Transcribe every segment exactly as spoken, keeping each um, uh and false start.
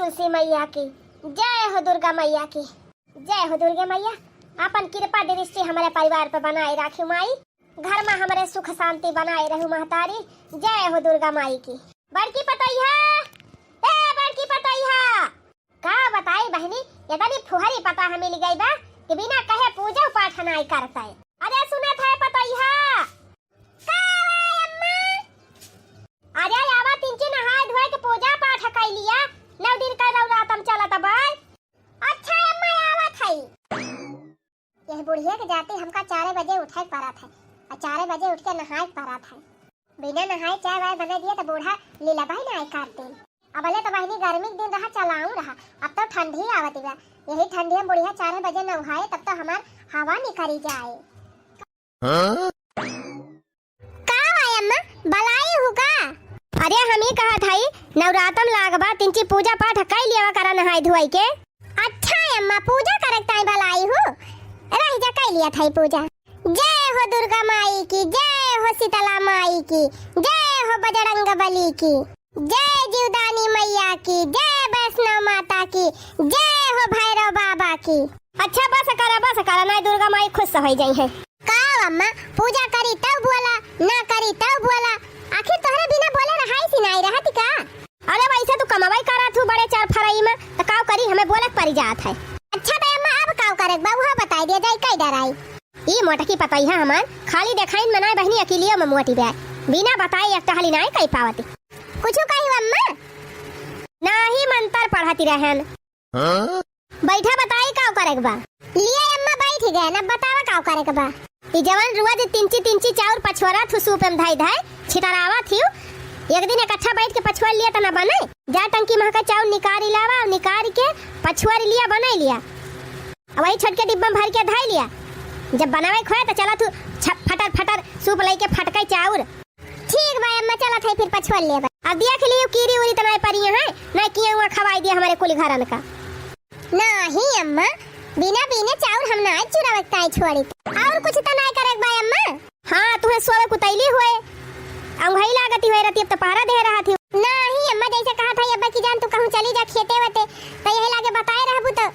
तुलसी मैया की जय हो, दुर्गा मैया की जय हो। दुर्गा मैया, आपन कृपा दृष्टि हमरे परिवार पे बनाए राखी माई, घर में हमरे सुख शांति बनाए रहू महतारी। जय हो दुर्गा माई की। बड़की पतोहिया, ए बड़की पतोहिया, का बताई बहिनी, इतनी फुहरी पतोह मिल गई बा कि बिना कहे पूजा पाठ नाई करत है। अरे सुनत है पतोहिया, का बा अम्मा? अरे आवा तिनची नहाए धोए के पूजा पाठ कई लिया, नौ दिन का नवरातम चलत बा। अच्छा अम्मा, आवत हई। यह बुढ़िया के जाते हमका चारे बजे उठे के परत है, और चारे बजे उठ के नहाए के परत है। बिना नहाए चाय वाय बना दिया तो बूढ़ा लीला बहन आए कर दिन। अब ले तो बहनी गर्मी के दिन रहा, चलाऊ रहा, अब तो ठंडी आवत बा। यही ठंडी में बुढ़िया चारे बजे नहाए तब तो हमार हवा निकरी जाए। हाँ? का भाई अम्मा, बलाई हु का? अरे हम ही कहत हई, नवरातम लागबा, तिनची पूजा पाठ कई लिया करा नहाई धुआई के। अच्छा अम्मा, पूजा करे के ताई बलाई हु, रह जा कई लिया थाई पूजा। जय हो दुर्गा माई की, जय हो शीतला माई की, जय हो बजरंग बली की। जय जीवदानी मैया की, जय वैष्णव माता की, जय हो भैरव बाबा की। अच्छा बस करा, बस करा, नाई दुर्गा माई खुश होइ जइहैं। का अम्मा, पूजा करी तब बोला, ना करी तब बोला, आखिर तोहरे बिना बोले रहाई सी नाई रहत का? अरे वैसे तू कमवाई करत हूँ बड़े चार फरई में, तो काव करी, हमें बोले के परी जात है। अच्छा तो अम्मा अब काव करे बा, वह बताई दिया जाई, कई डराई। ई मोटकी पतोहिया हमार खाली देखाइन मनाए बहिनी, अकेलियो में मोटी बा, बिना बताए एक टहली नाई कई पावती। कुछ कही अम्मा? नाही मंतर पढ़ती रहन। हाँ? बैठा बताई का करे के बा। लिए अम्मा बैठ गए ना, बतावा का करे के बा। ई जवन रुआ जे तिनची तिनची चाउर पछुआरा थू सूप में धाई धाई छिटरावा थी, एक दिन इकट्ठा बैठ के पछुआ लिया त ना बने। जा टंकी महका चाउर निकारी लावा, निकार के पछुआ लिया, बनाई लिया। अब वही छोटके डिब्बा में भर के धाई लिया। जब बनावे खोए तो चला तू छ-, फटर फटर सूप लइके फटके चाउर। ठीक बा अम्मा, चलत है फिर पछुआ लेबे। अब देख लियो कीरी उरी त नाय परी है, ना किया हुआ खवाई दिया हमारे कुल घरन का। नाही अम्मा, बिना बीने चाउर हम ना चुरावे के ताई छोड़ी। और कुछ त नाय करे बा अम्मा। हाँ, तुम्हें सोवे कुतैली हुए, अंगही लागती हुए रहती, अब तो पहरा दे रहा थी। नाही अम्मा, जैसे कहा था अब्बा की जान, तू कहूँ चली जा खेते वते, तो यही लागे बताए रहबू तो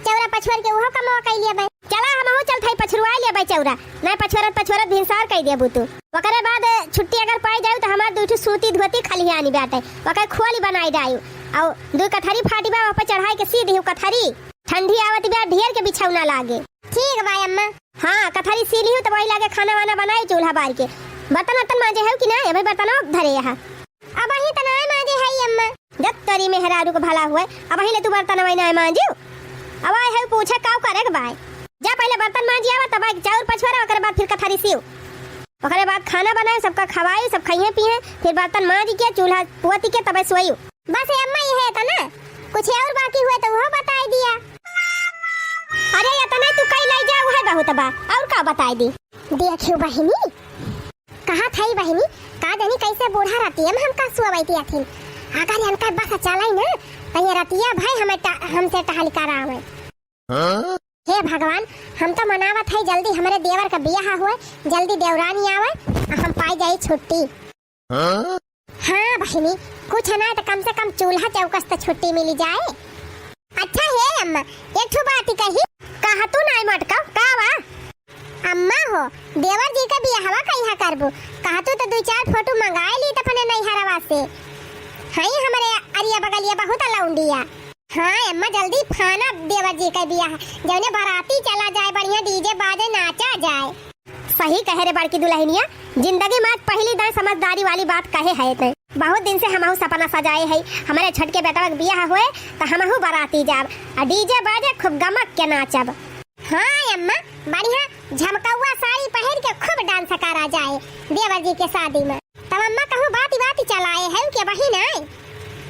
चौरा पछुअर के उहो कमवा कई लिया बे। चला हमहू चल थाई पछुरवा लिया बे चौरा, ना पछुअरत पछुअरत भिनसार कई दिया बू तू। ओकरे बाद छुट्टी अगर पाई जाऊ तो हमार दू ठो सूती धोती खलिहानी बाटे, ओकर खोली बनाई डायू, और दू कथरी फाटी बा, ओह पे चढ़ाई के सी दिहू कथरी। ठंडी आवत बा, ढेर के बिछौना लागे। ठीक बा अम्मा। हाँ, कथरी सी लिहू तो वही लागे खाना वाना बनाई, चूल्हा बार के। बर्तन वर्तन मांजे है कि ना? अबे बर्तन धरे यहाँ। अबही त नाय मांजे हई अम्मा। जब तोरी मेहरारू के भला हुए, अबही ले तू बर्तन वही नाय मांजू। अब आए है पूछे काव करे के बाय। जा पहले बर्तन मांजी आवा, तब आए चाउर पछुआरा, ओकरे बाद फिर कथरी सीव। ओकरे बाद खाना बनाए, सबका खवाई, सब खाइए पिए, फिर बर्तन मांज के, चूल्हा पोत के, तबे सोई। बस ए अम्मा, यह है तना, कुछ और बाकी हुए तो वो बताई दिया। अरे इतना तू कई लाई जा, वह बहुत बा, और का बताई दी? देखियो बहिनी, कहा थई बहिनी, का जानी कैसे बूढ़ा रतिया में हमका सुअवैती अथिन। अगर इनका बस चलाई ना, तो ये रतिया भाई हमें टा-, हमसे टहल करावे। हाँ? हे भगवान, हम तो मनावत है जल्दी हमरे देवर का बियाह हुए, जल्दी देवरानी आवे, आ हम पाई जाई छुट्टी। हाँ? हाँ बहिनी, कुछ ना तो कम से कम चूल्हा चौकस तो छुट्टी मिली जाए। अच्छा हे अम्मा, एक ठो बात कही। कहा तू नाई मटका, का बा? अम्मा हो, देवर जी का बियाहवा कहिया करबू? कहा तू तो दू चार फोटो मंगाए ली त अपने नैहरवा से। हई हमरे अरिया बगलिया बहुत लौंडिया। हाँ अम्मा, जल्दी फाना देवर जी का बियाह, जौने बाराती चला जाए, बढ़िया डीजे बाजे, नाचा जाए। सही कहे रे बड़की दुल्हनिया, जिंदगी में आज पहली दाई समझदारी वाली बात कहे है ते। बहुत दिन से हमहू सपना सजाए है, हमारे छोटके बेटवा के बियाह होए तो हमहू बाराती जाब, आ डीजे बाजे खूब गमक के नाचब। हाँ अम्मा, बढ़िया झमकौआ साड़ी पहिर के खूब डांस करा जाए देवर जी के शादी में। तब अम्मा कहूँ बाती बाती चलाए है कि वही नहीं,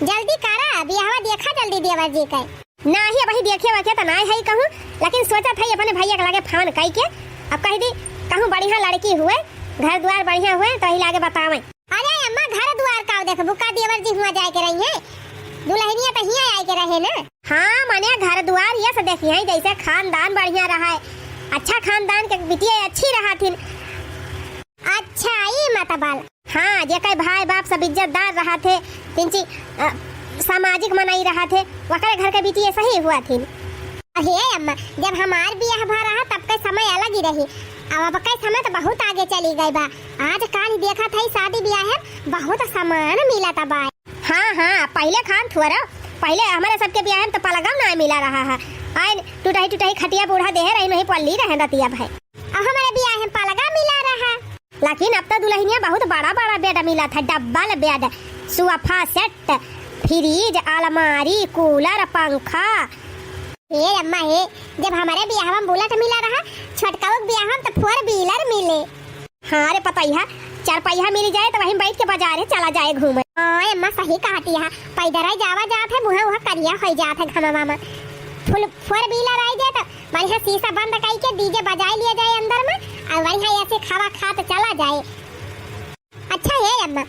जल्दी करा बियाहवा देखा जल्दी देवर जी के। नाही, अबही देखे वखे त नाय है कहूँ, लेकिन सोचत है अपने भैया के लागे फोन कई के, अब कह दी कहूँ बढ़िया लड़की हुए, घर द्वार बढ़िया हुए, तो ही लागे बतावे। अरे अम्मा, घर द्वार का देखबू का, देवर जी हुआ जाए के रही है, दुल्हनिया तो हिया आए के रहे ना। हाँ, माने घर द्वार ये से देखी है, जैसे खानदान बढ़िया रहा है, अच्छा खानदान के बिटिया अच्छी रहा थी। अच्छा, ई मतबल। हाँ, जेकर भाई बाप सब इज्जतदार रहत है, तिनची, अ, सामाजिक मनई रहत है, वकरे घर के बिटिया सही हुआ थी। अरे अम्मा, जब हमार बियाह भा रहा तब के समय अलग ही रही, अब, अब के समय तो बहुत आगे चली गई बा। आजकल देखत है शादी बियाह है बहुत सामान मिलत बा। हाँ, हाँ, पहिले खान थुअर, पहिले हमरे सबके बियाह में तो पलगम ना मिला रहा है। आइन टुटही टुटही खटिया बूढ़ा देहे रही, नहीं पल्ली रहे दतिया भाई। अब हमरे बियाह में पलगा मिला रहा। लेकिन अब तो दुल्हनिया बहुत बड़ा बड़ा बेड मिलत है, डबल बेड, सोफा सेट, फ्रिज, अलमारी, कूलर, पंखा। ए अम्मा हे, जब हमरे बियाह में बुलेट मिला रहा, छोटकाऊ के बियाह में तो फोर व्हीलर मिले। हाँ रे पतैया, चार पहिया मिल जाए तो वहीं बैठ के बाजारे चला जाए घूमे। हाँ अम्मा, सही कहती है, पैदल ही जावा जात है, मुँह वह करिया हो जात है घमवा में। फुल फोर व्हीलर आई जाए तो बढ़िया शीशा बंद कई के डीजे बजाए लिया जाए अंदर में, और बढ़िया ऐसे खावा खात चला जाए। अच्छा हे अम्मा,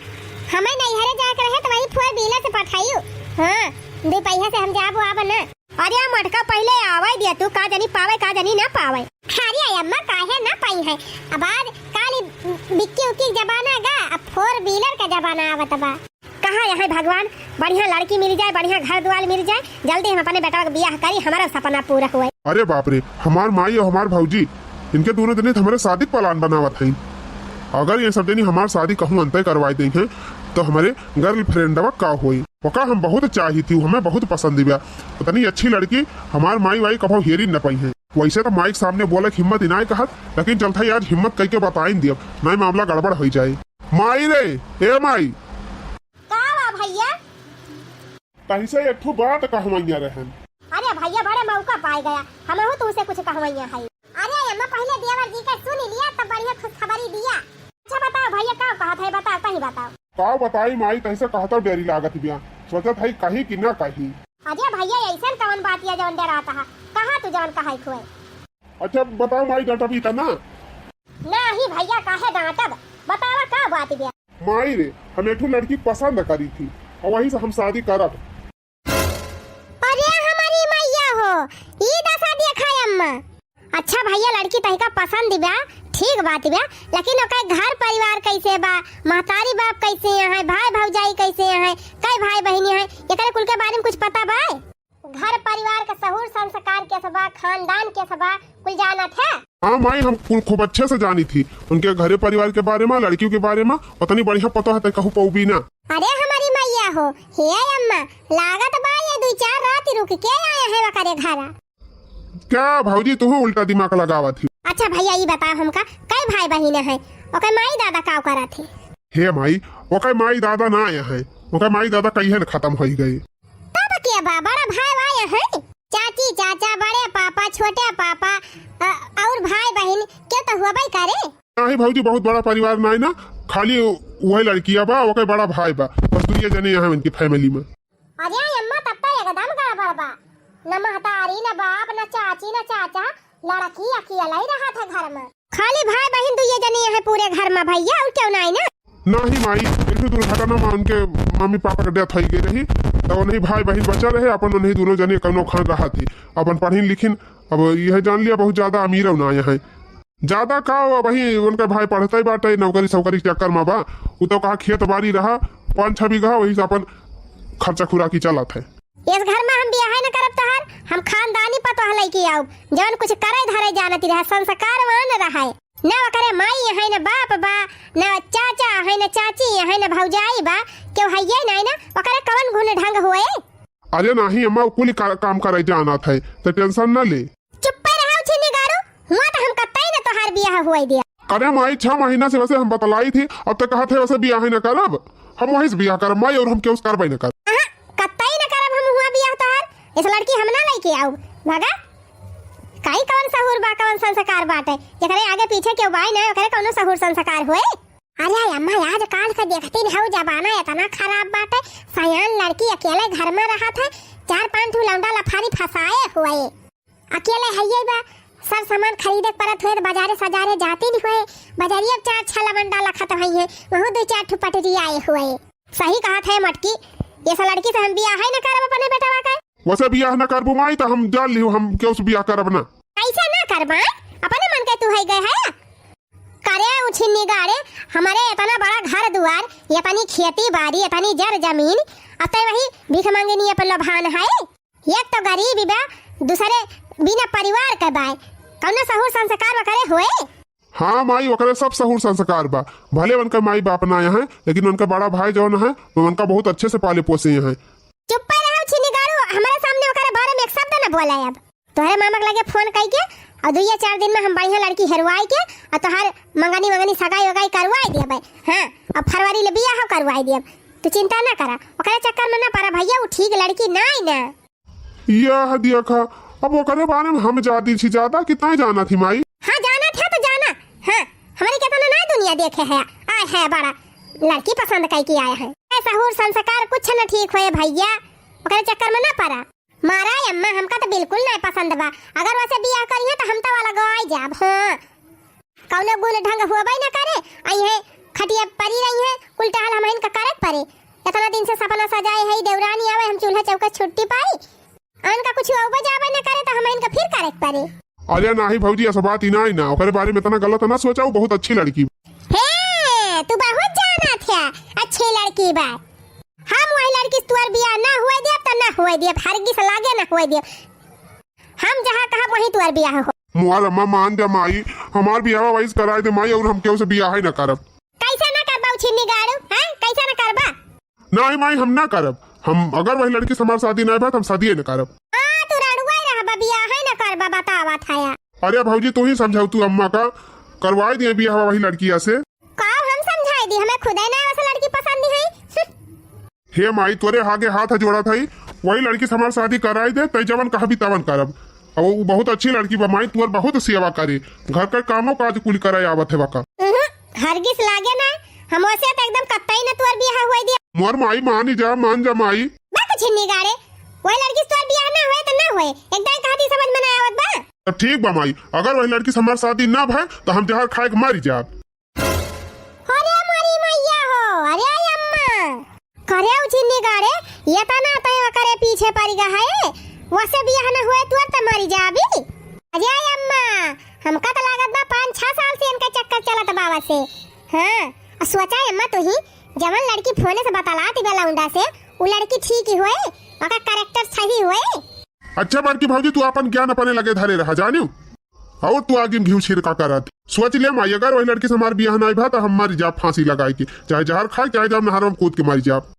हमें नैहरे जाए के रहे तो वही फोर व्हीलर से पठाइयो। हाँ, दो पहिया से हम जाबो आब ना। अरे मटका पहिले आवे दिया तू, का जानी पावे का जानी ना पावे। अरे अम्मा, काहे ना पाई है, अब आज काली बिक्की उक्की के जमाना गा, अब फोर व्हीलर का जमाना आवत बा। कहाँ यहाँ भगवान, बढ़िया लड़की मिल जाए, बढ़िया घर द्वार मिल जाए, जल्दी हम अपने बेटवा के बियाह करी, हमारा सपना पूरा हुए। अरे बाप रे, हमार माई और हमार भौजी, इनके दोनों जने तो हमारे शादी के प्लान बनावत हैं। अगर ये सब जनी हमार शादी कहूँ अंतय करवाई देइहैं, तो हमारे गर्लफ्रेंडवा का होई? ओका हम बहुत चाही थी, हमें बहुत पसंद बा। इतनी अच्छी लड़की हमार माई वाई कभो हेरी न पाई है। वैसे तो माई के सामने बोले के हिम्मत ही ना कहत, लेकिन चलता ही आज हिम्मत करके बताइन दियब, नहीं मामला गड़बड़ हो जाए। माई रे, ए माई। का बा भैया? तहिसे एक ठो बात कहवैया रहन। अरे भैया, बड़े मौका पाए गया, हमहू तुमसे कुछ कहवैया है। अरे अम्मा, पहिले देवर जी के सुन लिया, तब बढ़िया खुशखबरी दिया। अच्छा बताओ भैया, का कहत है, बताओ, कहीं बताओ। का बताई माई, तहिसे कहता डेरी लागत बिया, सोचत है कही कि ना कही। अरे भैया, ऐसन कवन बात या जवन डरात है, कहा तू जवन कहे खुए। अच्छा बताओ माई, डटबी त ना? नाही भैया, काहे डांटब, बतावा का बात बिया। माई रे, हम एक ठो लड़की पसंद करी थी और वही से हम शादी करब। अरे हमारी मैया हो, ई दशा देखा अम्मा। अच्छा भैया, लड़की तहिका पसंद बा, ठीक बात बा, लेकिन ओकर घर परिवार कैसे बा, महतारी बाप कैसे हैं, भाई भौजाई कैसे हैं, कई भाई बहिनी हैं, एकरे कुल के बारे में कुछ पता बा? घर परिवार के सहूर संस्कार कैसे बा, खानदान कैसे बा, कुल जानत है? हाँ माई, हम कुल खूब अच्छे से जानी थी उनके घरे परिवार के बारे में, लड़कियों के बारे में उतनी बढ़िया पता है, ते कहू पौबी ना। अरे हमारी मैया हो, हे अम्मा, लागत बा ये दो चार रात रुक के आए हैं वकरे घरा। क्या भौजी, तू उल्टा दिमाग लगावत ही? अच्छा भैया, ई बताओ हमका, कई भाई बहिन है, ओकर माई दादा का करत है? हे माई, ओकर माई दादा ना आए हैं, ओकर माई दादा कहिए न खत्म होई गए। तब के बा, बड़ा भाई आए हैं, चाची चाचा, बड़े पापा, छोटे पापा, अ, और भाई बहिन के तो होबे करे। नहीं भौजी, बहुत बड़ा परिवार ना है ना, खाली वही लड़किया बा, ओकर बड़ा भाई बा, बस दुइये जने यहाँ इनकी फैमिली में। अरे अम्मा, तब तो एकदम गड़बड़ बा, न महतारी, न बाप, न चाची, न चाचा, लड़की अकेले ही रहत है घर में। खाली भाई बहिन दुइये जने हैं पूरे घर में भैया, और क्यों नहीं ना? नहीं माई, एक ठो दुर्घटना में उनके मम्मी पापा के डेथ हो गई रही, तो उन्हीं भाई बहिन बचा रहे, अपन उन्हीं दोनों जने कौनो खान रहा थी, अपन पढ़िन लिखिन, अब यह जान लिया बहुत ज्यादा अमीर ना आए हैं। ज्यादा का, वही उनका भाई पढ़ते बाटे, नौकरी सौकरी के चक्कर में बा। उ तो कहा खेत बाड़ी रहा पाँच छह बीघा, वही से अपन खर्चा खुराकी चलत है। इस घर में हम बियाह न करब तोहार, हम खानदानी पतोह लइके आउब, जवन कुछ करे धरे जानती रहे, संस्कारवान रहे। न ओकरे माई है, न बाप बा, न चाचा है, न चाची है, न भौजाई बा, केहू हइये नहीं न, ओकरे कवन गुण ढंग हुए? अरे नहीं अम्मा, उ कुल का-, काम करे जानत है, तो टेंशन न ले। चुप्पे रहो छिन्नी गारू, हुआ तो हम कतई न तोहार बियाह हुआई दिया। अरे माई, छह महीना से वैसे हम बतलाई थी, अब तो कहत है वैसे बियाह ही न करब, हम वहीं से बियाह करब माई, और हम केहू से करबे न करब। अहाँ, कतई न करब हम हुआ बियाह तोहार, इस लड़की हम ना लइके आउब, भागा। काई कवन सहूर बा, कवन संस्कार बाटे, जेकरे आगे पीछे केहू बाई ना, ओकरे कवनो सहूर संस्कार होए? अरे अम्मा, आजकल का देखती न हऊ, जमाना इतना खराब बाटे, सयान लड़की अकेले घर में रहत है, चार पांच ठो लौंडा लफारी फंसाए हुए, अकेले हइये बा, सब सामान खरीदे के परत हुए तो बाजारे सजारे जाती नहीं हुए, बाजारिया में चार छह लवंडा लखत हुई है, वहू दो चार ठो पटरी आए हुए। सही कहत है मटकी, ये सा लड़की से हम बियाह ही न करब अपने बेटवा के। वैसे बियाह न करबू माई, तो हम जान लियो, हम केहू से बियाह करब ना। कैसे ना करबा? अपने मन के तू है गए है। अरे उछिन्नी गाड़े, हमरे एतना बड़ा घर दुआर, एतनी खेती बारी, एतनी जर जमीन, अतै वही भीख मांगनी पर लोभान है। एक तो गरीब बा, दूसरे बिना परिवार के बाय, कौनो सहूर संस्कार वकरे होए? हाँ माई, ओकरे सब सहूर संस्कार बा। भले उनका माई बाप ना है, लेकिन उनका बड़ा भाई जौन है, वो उनका बहुत अच्छे से पाले पोसे हैं। चुप्पे रहो छिन्नी गाड़ू, हमारे सामने ओकरे बारे में एक शब्द न बोले अब। तोहरे मामा के लगे फोन कई के और दुइया चार दिन में हम बढ़िया लड़की हेरवाई के और तोहार मंगनी मंगनी सगाई वगाई करवाई देबे। हाँ, और फरवरी ले बियाह करवाई देब। तू चिंता ना करा, ओकरे चक्कर में ना पड़ा भैया, वो ठीक लड़की नाई ना। यह देखा, अब ओकरे बारे में हम जाती छी ज्यादा, कितना जाना थी माई? हाँ, जाना था तो जाना। हाँ, हमारी कितना ना दुनिया देखे है, आए है बड़ा लड़की पसंद कई के आए हैं। ए, सहूर संस्कार कुछ न ठीक होए भैया, ओकरे चक्कर में ना पड़ा। मारा अम्मा, हमका तो बिल्कुल ना पसंद बा। अगर वैसे बियाह करिए तो हम तो अलग आई जाब। हाँ, कौनो गुण ढंग होबे न करे, अइहे खटिया परी रही है, कुल टहल हमहिन का करे के परे। इतना दिन से सपना सजाए है, देवरानी आवे, हम चूल्हा चौका छुट्टी पाई, अन का कुछ आवे जावे न करे तो हमहिन का फिर करे के परे। अरे नाही भौजी, ऐसा बात ही ना, ही ना, ओकरे बारे में इतना गलत ना सोचा, वो बहुत अच्छी लड़की। हे, तू बहुत जाना थे, अच्छी लड़की बा। हम वही लड़की से तुअर बियाह ना हुए देब तो ना हुए देब, हरगिस लागे ना हुए देब। हम जहाँ कहब वहीं तुअर बियाह हो। मोर अम्मा मान जा माई, हमार बियाह वैस कराए दे माई, और हम केहू से बियाह ही ना करब। कैसे ना करबा उछिन्नी गाड़ू, हैं? कैसे ना करबा? नहीं माई, हम ना करब। हम अगर वही लड़की से हमार शादी ना भा, तो हम शादी ही ना करब। हाँ, तू रड़ुआ ही रहबा, बियाह ही ना करबा, बतावा था या। अरे भौजी, तू ही समझाऊ तू अम्मा का, करवाए दिए बियाह वही लड़किया से। का हम समझाए दी, हमें खुदे ना वैसे लड़की पसंद नहीं है। हे माई, तोरे आगे हाथ जोड़ा था, वही लड़की से हमार शादी कराई दे, तै जवन कहबी तवन करब। अब वो बहुत अच्छी लड़की बा माई, तोर बहुत सेवा करे, घर का कामों काज कुल करे आवत है वका। उहुं, हरगिस लागे ना, हम वैसे तो एकदम कत्तई ना तोर बियाह हुए दिया। मोर माई, मान जा, मान जा माई। बा कुछ नहीं गाड़े, वही लड़की से तोर बियाह ना हुए तो ना हुए, एकदम कहती समझ में ना आवत बा। तो ठीक बा माई, अगर वही लड़की से हमार शादी ना भय तो हम जहर खाए के मरी जाब। अरे मोरी मैया हो, अरे अम्मा। करे उछिन्नी गाड़े, ये तना तो करे पीछे पड़ गया है। वसे बियाह न हुए तुअर त मरी जाबी। अरे अम्मा, हमका त लागत बा पाँच छह साल से इनका चक्कर चलत बा वसे। हाँ, आ सोचा अम्मा तू ही, जवन लड़की फोने से बतलात बा लौंडा से, उ लड़की ठीक ही होए, ओकर character सही होए। अच्छा बड़की भौजी, तू अपन ज्ञान अपने लगे धरे रहा, जानियो। और तू आगे में घिउ छिड़का करत। सोच ले माई, अगर वही लड़की से हमार बियाह नाई भा, तो हम मर जाब फांसी लगाई के। चाहे जहर खाए, चाहे जाब नहर में कूद के मर जाब।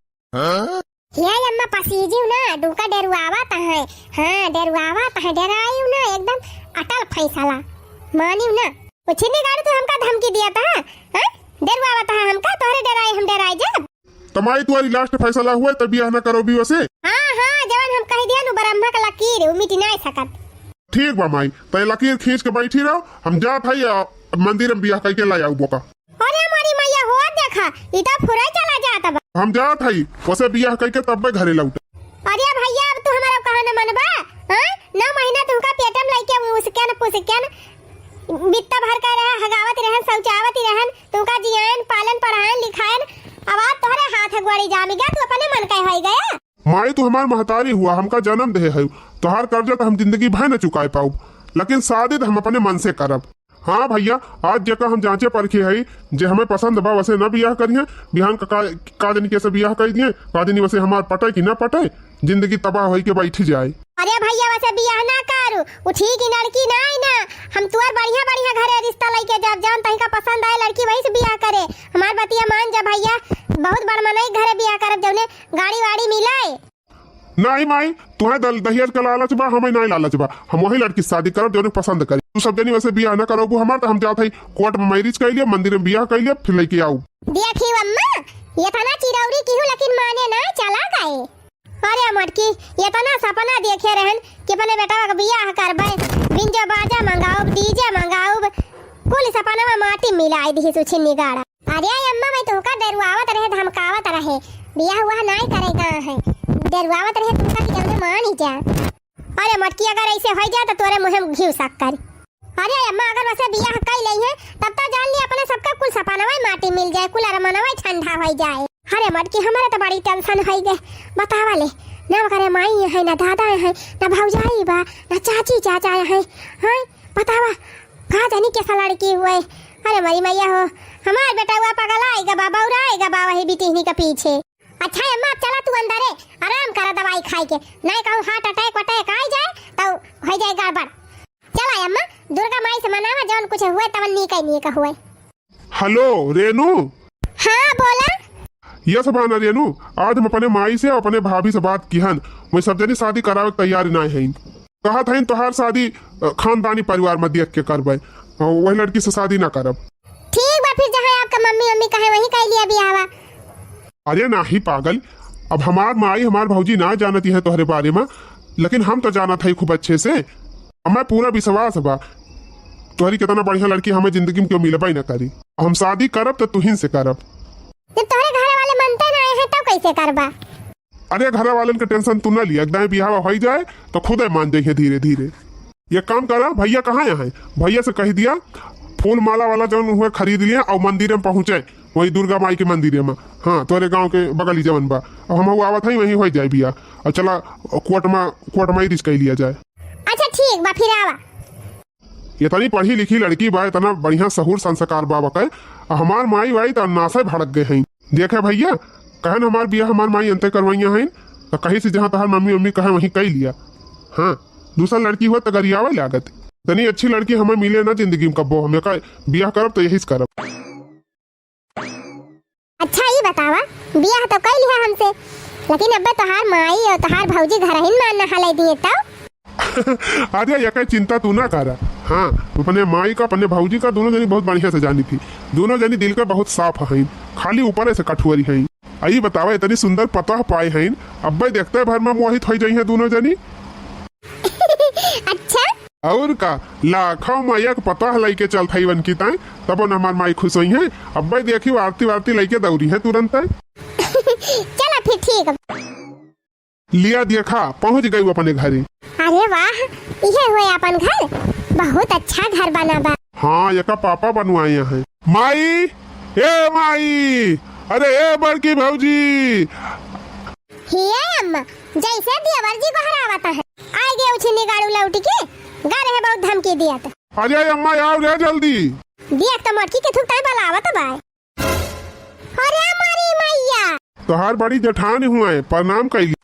हे अम्मा, पसीजियो ना, डूका डेरुआवत है। हाँ, डेरुआवत है, डेराइयो ना, एकदम अटल फैसला। मानियो ना। उछिन्नी गाड़ू तू हमका धमकी दिया था, हाँ? डेरुआवत है हमका, तोहरे डेराई हम डेराई जाब। त माई, तुम्हारी last फैसला हुआ, तब बियाह ना करो भी वसे। हाँ, हाँ, जवन हम कह दिया नु, ब्रह्मा का लकीर, उ मिट नाई सकत। ठीक बा माई, तै लकीर खींच के बैठी रहो, हम जात हई, आ, मंदिर में बियाह कइके लाई आऊ बोका। अरे मोरी मैया हो, देखा, ई तो फुरे चला जात बा। हम जात हई, वसे बियाह कइके तब्बे घरे लौट। अरे भैया, अब तू हमारा कहा न मनबा, हाँ? नौ महीना तुमका पेट में लइके उसके न पुसके न बित्ता भर के रहे, हगावत रहन, शौचावत रहन, तुमका जियान, पालन, पढ़ायन, लिखायन, अब आज तोहरे हाथ गोड़ी जामी गया, तू अपने मन के होई गया। माई, तू हमार महतारी हुआ, हमका जन्म दे है, तोहार कर्जा तो हम जिंदगी भर न चुकाए पाउब, लेकिन शादी तो हम अपने मन से करब। हाँ भैया, आज जेका हम जांचे परखे हई, जे हमें पसंद बा, वसे न बियाह करिहे। बिहान का, का, का दिन कैसे बियाह कर दिए, का दिन वसे हमार पटे कि न पटे, जिंदगी तबाह होई के बैठी जाए। अरे भैया, वसे बियाह ना करू, उ ठीक ही लड़की ना आई ना। हम तुअर बढ़िया बढ़िया घरे रिश्ता लेके जाब, जान तही का पसंद आए लड़की वही से बियाह करे। हमार बतिया मान जा भैया, बहुत बड़ मनई घरे बियाह करब, जौने गाड़ी वाड़ी मिले। नहीं माई, तुहे दल-, दहेज का लालच बा, हमें नहीं लालच बा। हम वही लड़की से शादी करब जौने पसंद करी। तू सब जनी वसे बियाह न करबू हमार, तो हम जात हई कोर्ट में मैरिज कर लिया, मंदिर में बियाह कर लिया, फिर लेके आऊ। देखी अम्मा, ये तना चिरौरी की हूँ, लेकिन माने ना, चला गए। अरे मटकी, ये तना सपना देखे रहन कि अपने बेटा का बियाह करबे, बिंजो बाजा मंगाऊब, डीजे मंगाऊब, कुल सपना में माटी मिलाई दी सुछिन्नी गाड़ा। अरे अम्मा, मैं तुमका डरवावत रहे, धमकावत रहे, बियाह हुआ नाई करे का है, डरवावत रहे तुमका कि जल्दी मान ही जा। अरे मटकी, अगर ऐसे हो जाए तो तोरे मुँह में घी शक्कर। अरे अम्मा, अगर वसे बियाह कई लई है, तब तो जान ली अपने सबका कुल सपनवा माटी मिल जाए, कुल अरमनवा ठंडा हो जाए। अरे मटकी, हमारे तो बड़ी tension हो गए, बतावा ले, ना करे माई है, ना दादा है, ना भौजाई बा, ना चाची चाचा है, हाँ बतावा, का जानी कैसा लड़की हुए, अरे मरी मैया हो, हमार बेटउआ पगलाइ गा बा, बउराइ गा बा वही बिटिहनी के पीछे। अच्छा अम्मा, अब चला तू अंदरे, आराम करा दवाई खाइ के, नाहीं कहूँ heart attack वटैक आइ जाए तउ होइ जाए गड़बड़। चला अम्मा, दुर्गा माई से मनावा, जउन कुछ हुए तवन नीक नीक हुए। हेलो रेनू। हाँ बोला। यस बाना रेनू, आज हम अपने माई से अउर अपने भाभी से बात किहन, वही सब जनी शादी करावे के तैयारी नाहीं हइन। कहत हइन तोहार शादी, अ, खानदानी परिवार में देख के करबे, अ, वही लड़की से शादी ना करब। ठीक बा, फिर जहाँ आपका मम्मी मम्मी कहे वहीं कइ लिया बियाहवा। अरे नाहीं पागल, अब हमार माई हमार भौजी ना जानती है तोहरे बारे में, लेकिन हम तो जानत हई खूब अच्छे से। हमें पूरा विश्वास बा तोहरी कितना बढ़िया लड़की हमें जिंदगी में केहू मिलबे ना करी। हम शादी करब तो तुहिन से करब। जब तोहरे घरे वाले मनते ना है तब कैसे करबा? अरे घरे वालन के tension तू ना लिया, एकदम बियाह होइ जाए तो खुदे मान जइहे धीरे धीरे। ये काम करा, भैया कहाँ यहाँ है? भैया से कहि दिया फूल माला वाला जउन हुए खरीद लिया अउर मंदिर में पहुँचे, वही दुर्गा माई के मंदिर में। हाँ, तोरे गाँव के बगल ही जवन बा। अब हम आवत हई, वहीं होइ जाए बियाह। अब चला कोर्ट में, कोर्ट में ही रिच कइ लिया जाए। अच्छा ठीक बा, फिर आवा। इतनी पढ़ी लिखी लड़की बा, इतना बढ़िया सहूर संस्कार बा वकै, आ हमार माई वाई त नासे भड़क गए हैं। देखे भैया, कहन हमार बियाह हमार माई अंते करवइया हैं, त कहीं से जहाँ तहार मम्मी मम्मी कहे वहीं कइ लिया। हाँ, दूसर लड़की हुआ त गरियावे लागत। इतनी अच्छी लड़की हमें मिले ना जिंदगी में कब्बो, हम एका बियाह करब त यही से करब। अच्छा ई बतावा, बियाह तो कइ लिहा हमसे, लेकिन अब्बे तोहार माई अउर तोहार भौजी घरहिन में ना हलै दिए तउ? अरे एकै चिंता तू ना करा। हाँ, अपने माई का अपने भौजी का दोनों जनी बहुत बढ़िया से जानी थी। दोनों जनी दिल के बहुत साफ हईन, खाली ऊपरे से कठुअरी हईन। आ ई बतावा, इतनी सुंदर पतोह पाए हईन, अब्बे देखते भर में मोहित होइ जइहैं दोनों जनी। अच्छा। अउर का, लाखों में एक पतोह लइके चलत हई वनकी ताई, तबो न हमार माई खुश होइहैं। अब्बे देखिउ आरती वारती लइके दौरिहैं तुरंतै। चला फिर ठीक। लिया देखा, पहुँच गई अपने घरे। अरे वाह, इहे हुए अपन घर, बहुत अच्छा घर बना बा। हाँ, एका पापा बनवाए हैं। माई, ए माई, अरे ए बड़की भौजी, हिये अम्मा, जइसे देवर जी गोहरावत हैं। आइ गए उछिन्नी गाड़ू लौटि के, गा रहे बहुत धमकी दियत। अरे अम्मा, आव रे जल्दी। देख त मोटकी के थुक ताई बलावत बाय। अरे मारी मैया। तोहार बड़ी जेठानी हुए, प्रणाम कइली।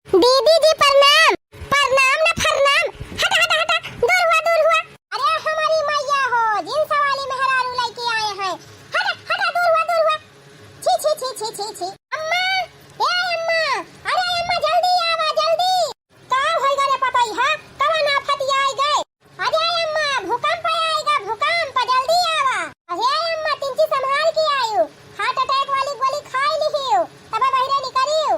दीदी जी प्रणाम। प्रणाम न प्रणाम। हटा, हटा, हटा, दूर हुआ, दूर हुआ। अरे हमारी मैया हो, जींस वाली मेहरारू लइके आए हैं। हटा, हटा, दूर हुआ, दूर हुआ। छी, छी, छी, छी, छी, छी। अम्मा, ए अम्मा, अरे अम्मा, जल्दी आवा, जल्दी। का होइगा रे पतोहिया? कवन आफत आइ गए? अरे अम्मा, भूकंप आइगा, भूकंप, जल्दी आवा। अरे अम्मा, तिनची संभाल के आयु। Heart attack वाली गोली खाइ लिहिउ, तब बहिरे निकरिउ।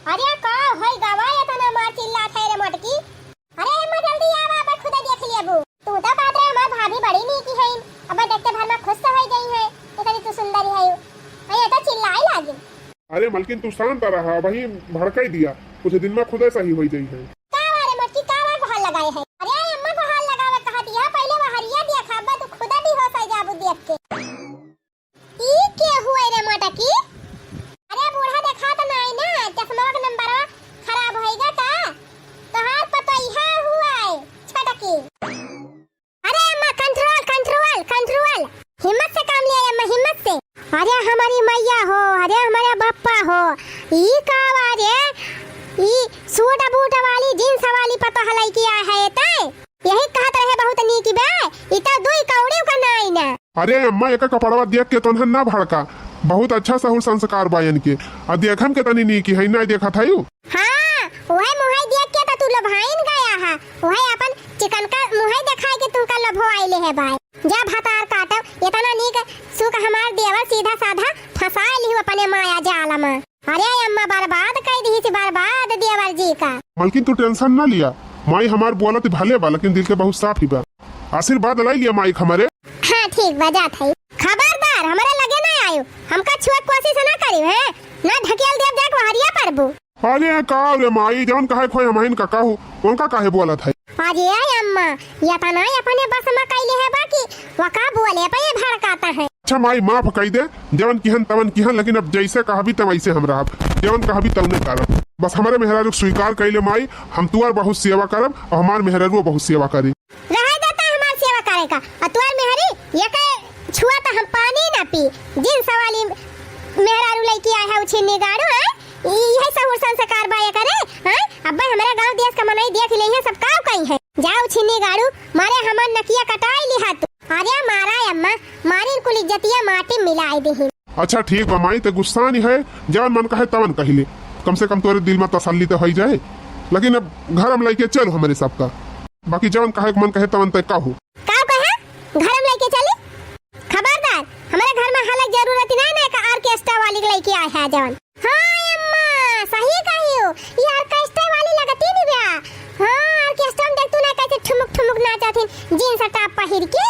अरे का होइगा वा, एतना मार चिल्लात है रे मोटकी? अरे अम्मा, जल्दी आवा, अब खुदे देख लेबू। तू तो कहत रहे हमार भाभी बड़ी नीकी है, अब देखते भर में खुश तो होइ गई है, इतनी तू सुंदरी है। अरे तो चिल्लाए लागी। अरे मलकिन, तू शांत रहा, वही भड़काई दिया, कुछ दिन में खुदे सही होइ जइहैं। का वा रे मोटकी, का वा गोहार लगाए है? अरे अम्मा गोहार लगावे कहत हिया, पहिले वहरिया देखा, अब्बा तू खुदे बेहोश होइ जाबू देख के। ई के हुए रे मोटकी? अरे बूढ़ा देखा तो नाई ना, चश्मा के नंबरवा खराब होइगा का? तोहार पतोहिया हुए, छटकी। अरे अम्मा, control, control, control। हिम्मत से काम लिया अम्मा, हिम्मत से। अरे हमारी मैया हो, अरे हमारे बप्पा हो, ई का बा रे? ई सूट बूट वाली, जींस वाली पतोह लइके आए है तै? यही कहत रहे बहुत नीक बा, ई तो दुई कौड़ी का नाई ना। अरे अम्मा, एकर कपड़वा देख के तोन्हन ना भड़का, बहुत अच्छा सहूर संस्कार बा इनके। आ देखन के तनी नीक है, ना देखत है यू? हाँ, वही मुहाई देख के तो तू लोभाइन गया है, वही अपन चिकन का मुहाई दिखाई के तुमका लोभो आइले है भाई। जा भतार काटो, इतना नीक सुख हमार देवर सीधा साधा फंसा लिहु अपने माया जाल में। अरे अम्मा बर्बाद कइ दिहिस, बर्बाद देवर जी का। मलकिन तू tension ना लिया, माई हमार बोलत भले बा लेकिन दिल के बहुत साफ ही बा। आशीर्वाद लाई लिया माई के हमरे। हाँ ठीक बा, जात है। खबरदार हमरे लगे ना आयु, हमका छुए के कोशिश ना करिउ है, ना ढकेल देब जाके वहरिया परबू। अरे का रे माई, जौन कहे खोए हमहिन का कहू, उनका काहे बोलत है? अरे अम्मा, इतना अपने बस में कैले है बा कि वका बोले पे ये भड़काता है। अच्छा माई, माफ कई दे, जवन किहन तवन किहन, लेकिन अब जैसे कहबी त वैसे हम रहब, जवन कहबी तवने करब। बस हमरे मेहरारू के स्वीकार कैले माई, हम तुआर बहुत सेवा करब और हमार मेहरारू बहुत सेवा करी। रहे देता हमार सेवा करे का, और तुआर मेहरी ये के छुआ त हम पानी ना पी। जिन सवाली मेहरारू लइके आए है उछिन्नी गाड़ू, हैं? ई, इहे सहूर संस्कार बा एकरे, हैं? अब्बे हमरे गाँव देश का मनई देख लेइहे, सब काव कही है। जा उछिन्नी गाड़ू, मारे हमार नकिया कटाई लिहा तू। अरे मारा अम्मा, मारिन कुल इज्जतिया माटी मिलाई दिही। अच्छा ठीक बा माई, ते गुस्सा नहीं है, जवन मन कहे तवन कही ले, कम से कम तोरे दिल में तसल्ली तो होई जाए। लेकिन अब घर में लइके चलो हमरे सबका, बाकी जवन कहे के मन कहे तवन ते कहो। का कहे? घर में लइके चली? खबरदार, हमरे घर में हालक जरूरत नहीं ना का ऑर्केस्ट्रा वाली के लइके आए है जवन। हाँ अम्मा, सही कहियो, ये ऑर्केस्ट्रा वाली लगती नहीं बा। हाँ, ऑर्केस्ट्रा में देख तू ना कैसे ठुमुक ठुमुक नाचत हिन, जींस टॉप पहिर के।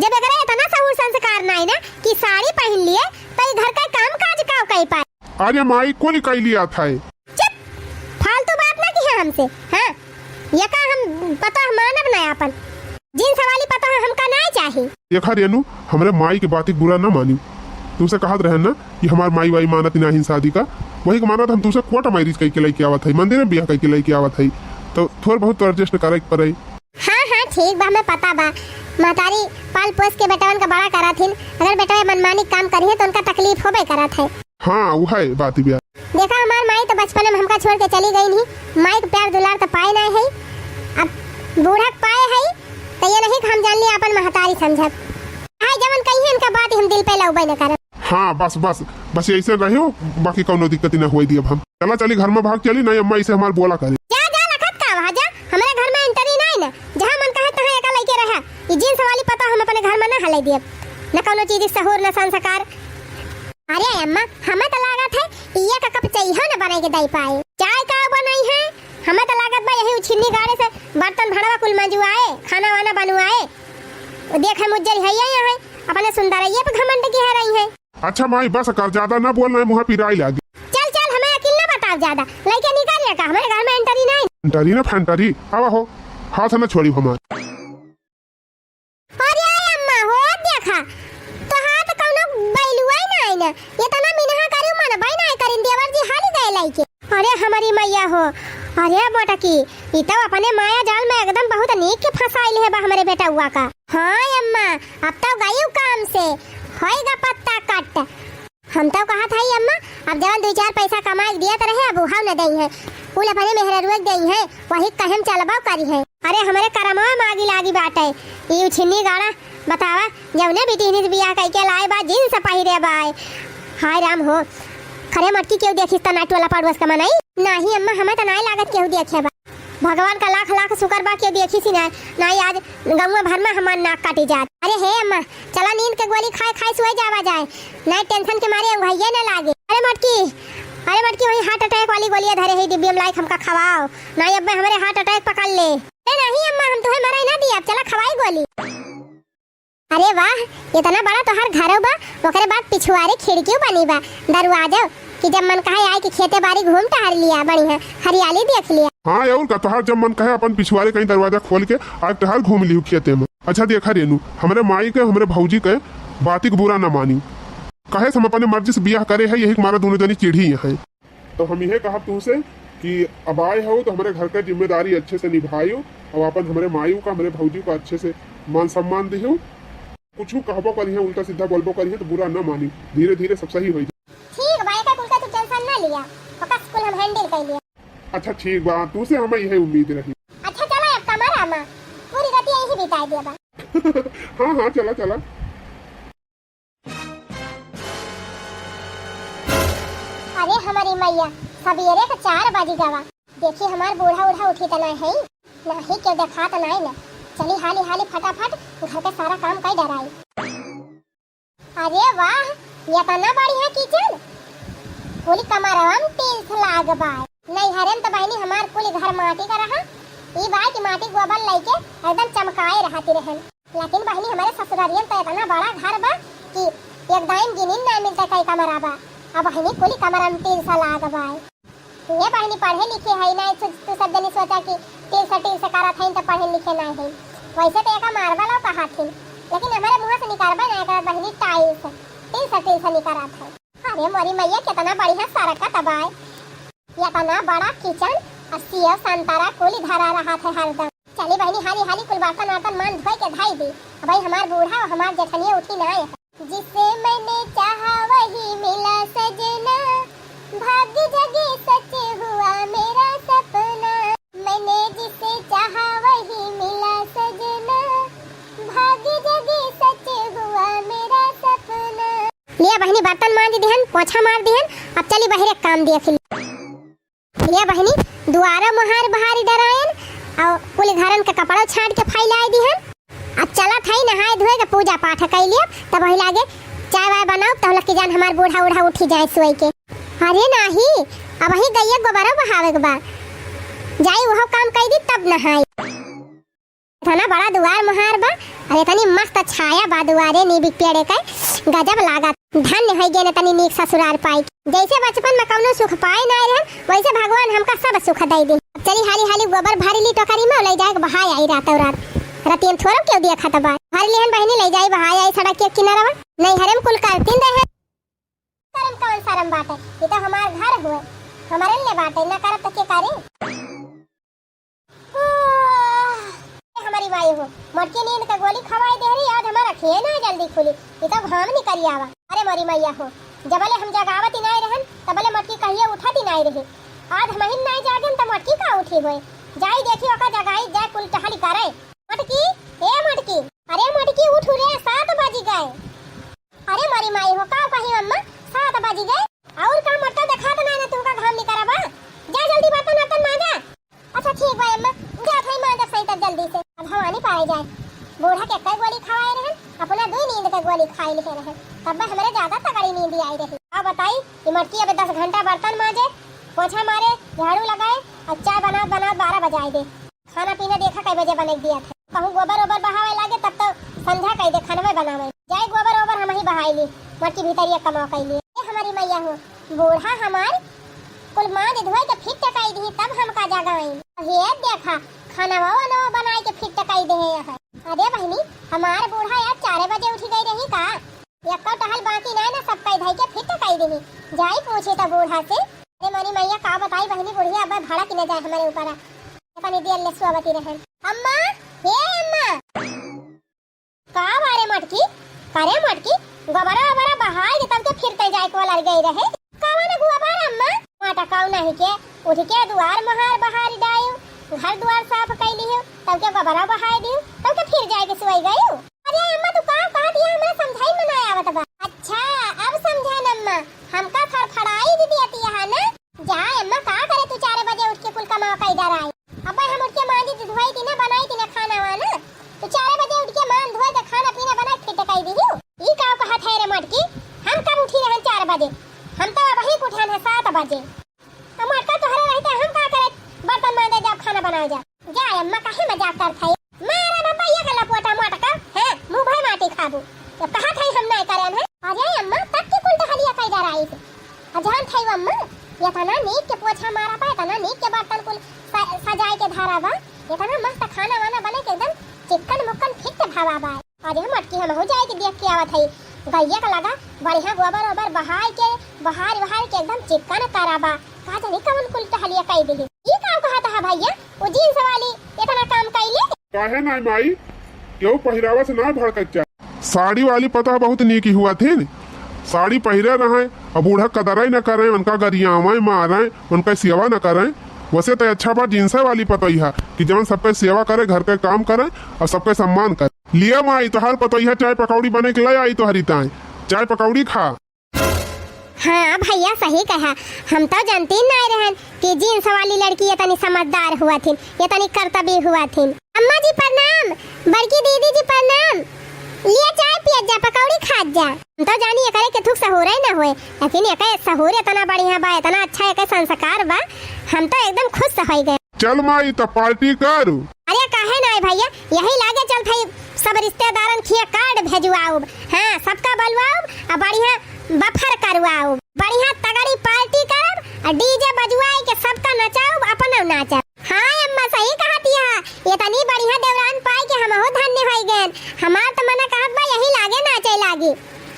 जब एकरा इतना सहूर संस्कार नाई ना कि साड़ी पहन लिए, तो ई घर का काम काज का कई पाए? अरे माई, कुल कई लिया था। चुप, फालतू बात ना किहा हमसे। हाँ, ये का हम पता मानब ना अपन। जिन सवाली पता है हमका नाई चाही। देखा रेनू, हमरे माई के बात के बुरा ना मानी। तुमसे कहत रहे ना कि हमार माई वाई मानत नाहीं शादी का, वही के मानत हम तुमसे कोर्ट मैरिज कई के लइके आवत है, मंदिर में बियाह कई के लइके आवत है, तो थोड़ बहुत तो एडजस्ट करे के पड़े। हाँ, हाँ, ठीक बा, हमें पता बा। महतारी पाल पोस के बेटवन का बड़ा करत हिन, अगर बेटवा मनमानी काम करिहे तो उनका तकलीफ होबे करत है। हाँ, उहे बात बिया। देखा, हमार माई तो बचपन में हमका छोड़ के चली गई नहीं, माई के प्यार दुलार तो पाए ना है, अब बूढ़ा के पाए है, तो ये नहीं कि हम जान ली अपन महतारी समझब। हाय, जवन कही है इनका बात हम दिल पे लउबे न करब। हाँ, बस, बस, बस ऐसे रहियो, बाकी कौनो दिक्कत ना होए दियब हम। चला, चली घर में भाग चली, नहीं अम्मा इसे हमार बोला करे। जा, जा, लखत का वहाँ जा, हमरे घर में एंट्री नहीं ना, जहाँ मन कहे तहाँ एका लइके रहा। ई जींस वाली पता हम अपने घर में ना हले दियब, न कौनो चीज सहूर न संस्कार। अरे अम्मा, हमें तो लागत है कि ये का कप चाहिए न बनाई के दई पाए। चाय का बनाई है? हमें तो लागत बा यही उछिन्नी गाड़े से बर्तन भड़वा कुल मंजुआए, खाना वाना बनवाए। देखे मुज्जर है ये यहाँ, अपने सुंदर ये पे घमंड की है रही है। अच्छा माई, बस कर, ज्यादा ना बोल, ना मुँह पिराई लागी। चल, चल, हमें अकिल ना बताओ ज्यादा। लइके निकल रे का, हमरे घर में एंट्री नहीं। एंट्री ना फैंट्री, आवा हो, हाथ ना छोड़ी हमार। अरे अम्मा हो, देखा, तोहार तो कौनो बैलुआ ही नहीं ना। इतना मिनहा करू मन बाई नहीं करिन, देवर जी हाली गए लइके। अरे हमारी मैया हो, अरे मोटकी, ई तो अपने माया जाल में एकदम बहुत नीक के फंसाइल है बा हमरे बेटउआ का। हाँ अम्मा, अब तो गई काम से, होएगा पत्ता कट। हम तो कहत हई अम्मा, अब जवन दुई चार पैसा कमाई के दियत रहे, अब उहाव न देई है, कुल अपने मेहररुए के देई है, वही कहे में चलबो करी है। अरे हमरे करमवा में आगी लागी बाटे, ई उछिन्नी गाड़ा बतावा, जवने बिटिहनी से बियाह कइके लाए बा, जींस पहिरे बाय। हाय राम हो, खरे मटकी केहू देखिस त ना टोला पड़ोस का मनई? नाही अम्मा, हमें त नाय लागत केहू देखे बा। भगवान का लाख लाख शुक्र बा केहू देखिस ही ना, नाही आज गौवा भर में हमार नाक काटी जात। अरे हे अम्मा, चला नींद के गोली खाए खाए सोए जावा जाए, नाही टेंशन के मारे उंघाइये ना लागे। अरे मटकी, अरे मटकी, वही हार्ट अटैक वाली गोलियां धरे है डिब्बी में, लाइक हमका खवाओ, नाही अब्बे हमरे हार्ट अटैक पकड़ ले। अरे नाही अम्मा, हम तुहे मरे ना दिया, अब चला खवाई गोली। अरे वाह, इतना बड़ा तोहार घरो बा, ओकरे बाद पिछुआरे खिड़कियों बनी बा, दरवाजो, कि जब मन कहे आए कि खेते बारी घूम टहर लिया, बढ़िया हरियाली देख लिया। हाँ, और का, तोहार जब मन कहे अपन पिछुआरे कहीं दरवाजा खोल के आए टहर घूम लिहू खेते में। अच्छा देखा रेनू, हमरे माई के, हमरे भौजी के बाती के बुरा ना मानी, काहे से हम अपने मर्जी से बियाह करे है, यही के मारा दोनों जनी चिढ़ी हैं। तो हम इहे कहब तुमसे कि अब आए हो तो हमरे घर का जिम्मेदारी अच्छे से निभायो, और अपन हमरे मायू का, हमरे भौजी का अच्छे से मान सम्मान दियो। कुछ कहबो करिहे, उल्टा सीधा बोलबो करिहे तो बुरा न मानी, धीरे धीरे सब सही हो जाए। ठीक बा, एकर कुल का तू टेंशन ना लिया, ओकर कुल हम हैंडल कर लिया। अच्छा ठीक बा, तुमसे हमें यही उम्मीद रही। अच्छा चला अब कमरा में पूरी रात यही बिताई दिया बा। हाँ हाँ, चला चला। अरे हमारी मैया, सबेरे का चार बजी गवा। देखी हमार बूढ़ा उढ़ा उठी त ना है, ना ही केहू देखात ना है ना। चली हाली हाली फटाफट घर के सारा काम कर डराई। अरे वाह, ये तना बढ़िया किचन, पूरी कमरवा में टील्स लाग बा। नैहरे में तो बहनी हमार पूरी घर माटी का रहा, ई बा कि माटी गोबर लेके एकदम चमकाए रहती रहन। लेकिन बहिनी, हमरे ससुरारियन तो इतना बड़ा घर बा कि एक दाईं गिनिन ना मिलते कई कमरा बा। अब बहिनी, कुली कमरा में टील्स लाग बा। ये बहिनी, पढ़े लिखे है ना, तू, तू सब जनी सोचा कि टील्स टील्स करत है तो पढ़े लिखे ना है। वैसे तो एका मार्बल कहाथिन, लेकिन हमारे मुंह से निकारबे ना करत बहिनी, टाइल्स, टील्स टील्स निकारत है। अरे मोरी मैया, कितना बढ़िया सरकत बा। इतना बड़ा किचन और सेव संतरा कुली धरा रहत है हरदम। चली बहिनी, हाली हाली कुल बर्तन वर्तन मांज धोए के धई दी। अब भाई हमार बूढ़ा और हमार जेठनिया उठी ना आए। जिसे मैंने चाहा वही मिला सजना, भाग्य जगे सच हुआ मेरा सपना। मैंने जिसे चाहा वही मिला सजना, भाग्य जगे सच हुआ मेरा सपना। लिया बहिनी, बर्तन मांज दिहन, पोछा मार दिहन, अब चली बहिरे काम देख ली। ये बहिनी, दुआरा मोहार बहारी डरायन और कुल घरन के कपड़ा छाट के फैलाए दिहन। अब चलत हई नहाए धोए के पूजा पाठ कई लिया, तब वही लागे चाय वाय बनाओ, तब लग के जान हमार बूढ़ा उढ़ा उठी जाए सोए के। अरे नाही, अब वही गइया गोबरो बहावे के बा, जाई वह काम कई दी तब नहाई। इतना बड़ा दुआर मोहार बा, अरे इतनी मस्त छाया बा दुआरे नीबी के पेड़े के, गजब लागत। धन्य होइ गए न तनी नीक ससुरार पाई। जैसे बचपन में कौनो सुख पाए ना रहन, वैसे भगवान हमका सब सुख दे दे। अब चली हाली हाली गोबर भरी ली टोकरी में, ले जाए के बहाए आई रातों रात। रतियन थोड़ो क्यों दिया खत बा। भरी लिहन बहिनी, ले जाई बहाए आई सड़क के किनारवा। नहीं हरम कुल करतीन रहे। करम कौन शरम बाटे, ये तो हमार घर हुए, हमारे लिए बाटे, ना करब तो के करे? ए हमारी माई हो, मोटकी नींद का गोली खवाई दे रही, आज हमार अखिए ना जल्दी खुली, ये तो घाम निकरी आवा। अरे मोरी मैया हो, जबले हम जगावत ही नाई रहन, तबले मोटकी कहिए उठत ही नाई रही। आज हम ही नाई जागन त मोटकी का उठी होए? जाई देखी ओका जगाई, जाए कुल टहली करे। मोटकी, ए मोटकी, अरे मोटकी उठ रे, सात बजी गए। अरे मोरी माई हो, का कही अम्मा, सात बजी गए। और का मोटका देखात नाई ना, तुमका घाम निकरा बा? जा जल्दी बर्तन वर्तन मांजा। अच्छा ठीक बा अम्मा, जात हई मांजब सही तब जल्दी से। अब भवानी पाए जाए, बूढ़ा के कई गोली खवाए रहन, अपना दुई नींद के गोली खाए लिहे रहन, तब हमरे ज्यादा तगड़ी नींद आई रही। अब बताई, ई मोटकी अबे दस घंटा बर्तन मांजे, पोछा मारे, झाड़ू लगाए और चाय बनात बनात बारह बजाए दे। खाना पीना देखा कई बजे बने दिया था, कहूँ गोबर ओबर बहावे लागे तब तो संझा कई दे, खानवे बनावे। जाए गोबर ओबर हम ही बहाई ली, मोटकी भीतरिया कमाओ कई ली। ए हमारी मैया हो, बूढ़ा हमार कुल मांज धोए के फिर टकाई दी, तब हमका जगाई। हे देखा, खाना वाना बनाए के फिर टकाई दे हैं। अरे बहिनी, हमार बूढ़ा यार चार बजे उठी गई रही का? एक्को टहल बाकी ना, ना सब कई धई के फिर टकाई दी। जाई पूछी तो बूढ़ा से। अरे मोरी मैया का बताई बहिनी, बुढ़िया अब भड़क न जाए हमारे ऊपर। तनी देर ले सोवती रहन। अम्मा, हे अम्मा। का बारे मटकी? करे मटकी, गोबरा ओबरा बहाई के तब के फिर तय जाए के वाला गई रहे। कावन गोबर अम्मा? माटा काऊ नहीं के, उठ के दुआर मोहार बहारी डायू, घर दुआर साफ कई लियो, तब के गोबरा बहाई दियो, तब के फिर जाए के सुई गयू। अरे अम्मा, तू का कहत या, हमरा समझाई में ना आवत बा। अच्छा, अब समझा न अम्मा, हमका फड़फड़ाई दी दिया ती यहाँ ना। जा अम्मा, का करे तू चार बजे उठ के कुल कमावा कई डराई। अब्बे हम उठ के मांजी दी, धोई दी ना, बनाई दी ना खाना वाना। तू चार बजे उठ के मान धोए के खाना पीना बना के फिर टकाई दी। ई का कहत है रे मटकी? हम कब उठी रहन चार बजे? हम तो अबही के उठन है सात बजे। अब मटका तोहरे रहते हम का करे? बर्तन मांजे जाब, खाना बनाए जाब। जा अम्मा, काहे मजाक करत है? मारा बाबा ये गला पोटा मटका, हैं? मुंह भर माटी खाबू। जब कहा था हम नहीं करे हैं। अरे अम्मा, तब की कुल टहलिया कई डराई से। आ जान था अम्मा, इतना नीक के पोछा मारा बा, इतना नीक के बर्तन कुल स-, सजाए के धारा बा, इतना मस्त खाना वाना बने के एकदम चिक्कन मुक्कन फिट भवा बा। अरे मटकी, हमहू जाए के देख के आवत हई। गइया के लगा बढ़िया गोबर ओबर बहार के, बहार बहार के एकदम चिक्कन करा बा। का जानी कवन कुल टहलिया कई दिही। ई का कहत हा भैया? वो जींस वाली इतना काम कइले? काहे नाई माई? केहू पहिरावा से ना भड़कत जा। साड़ी वाली पतोह बहुत नीक हुआ थी। साड़ी पहिरे रहे, अब बूढ़ा कदराई न करे, उनका गरियावे मारे, उनका सेवा न करे। वैसे तो अच्छा बा जींसे वाली पतोहिया कि जवन सबके सेवा करे, घर के काम करे और सबके सम्मान करे। लिया माई, तोहार पतोहिया चाय पकौड़ी बने के ले आई तोहरी ताई। चाय पकौड़ी खा। हाँ भैया, सही कहा। हम तो जानती नाई रहन कि जींस वाली लड़की इतनी समझदार हुआ थी, इतनी कर्तव्य हुआ थी। अम्मा जी प्रणाम, बड़की दीदी जी प्रणाम। लिया चाय पियत जा, पकौड़ी खात जा। हम तो जानी एकरे के थुक सहूर ही ना होए, लेकिन एके सहूर इतना बढ़िया बा, इतना अच्छा एके संस्कार बा, हम तो एकदम खुश होइ गए। चल माई, त पार्टी करू। अरे काहे नाई भैया, यही लागे चल थई सब रिश्तेदारन खिया कार्ड भेजवाउब। हाँ, सबका बलवाउब आ बढ़िया बफर करवाउब, बढ़िया तगड़ी पार्टी करब आ डीजे बजवाई के सबका नचाउब, अपना नाचब। हाँ अम्मा, सही कहत या, इतनी बढ़िया देवरान पाई के हमहू धन्य होइ गएन। हमार त मना कहत बा यही लागे नाचे लागी।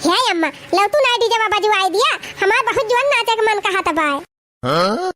हे अम्मा, लव तू ना डीजे बजवाई दिया, हमार बहुत जुअन नाचे के मन कहत बा। हाँ?